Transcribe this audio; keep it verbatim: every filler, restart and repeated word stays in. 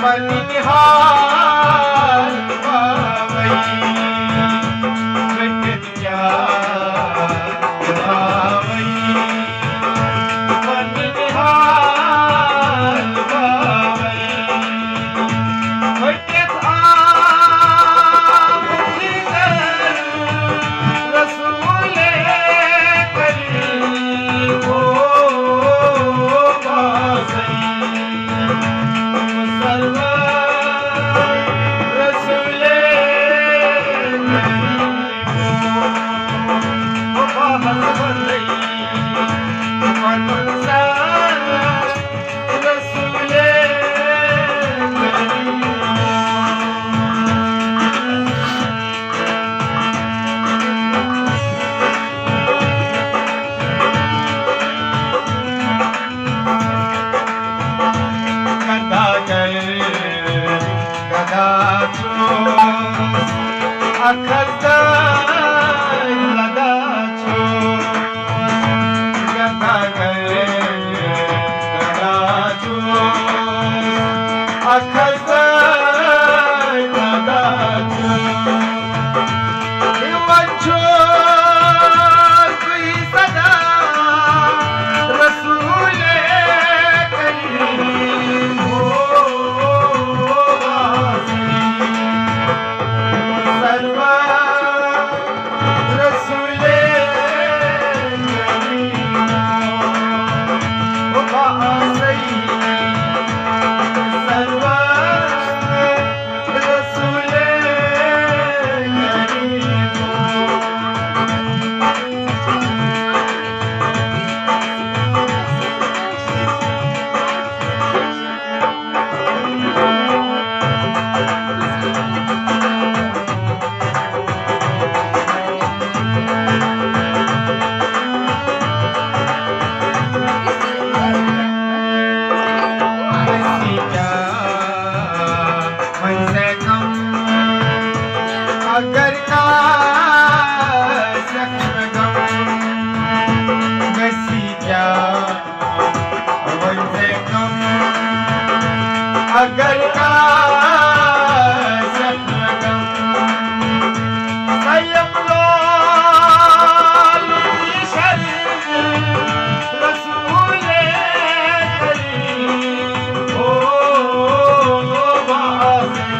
پنٕنۍ حال باوٕے، کٔٹِتھ کیٛاہ باوٕے، پنٕنۍ حال باوٕے، کٔٹِتھ آو جگر رسول کریم ہو بازئی۔ گدا گر گدا چھُس، اکھ حظ دٲدۍ لدا چھُس۔ گدا گر گدا چھُس، اکھ حظ دٲدۍ لدا چھُس۔ دِوان چھُس بہٕ صدا رسول کریم ہو بازئی۔ سرور رسول کریم ہو بازئی۔ سرور رسول کریم ہو۔ اگر کانٛہہ سٮ۪کھ مےٚ غم، گژھی کیٛاہ وۄنۍ ژےٚ غم؟ اگر کانٛہہ سٮ۪کھ مےٚ غم، سیم لول شریف رسول کریم ہو بازئی۔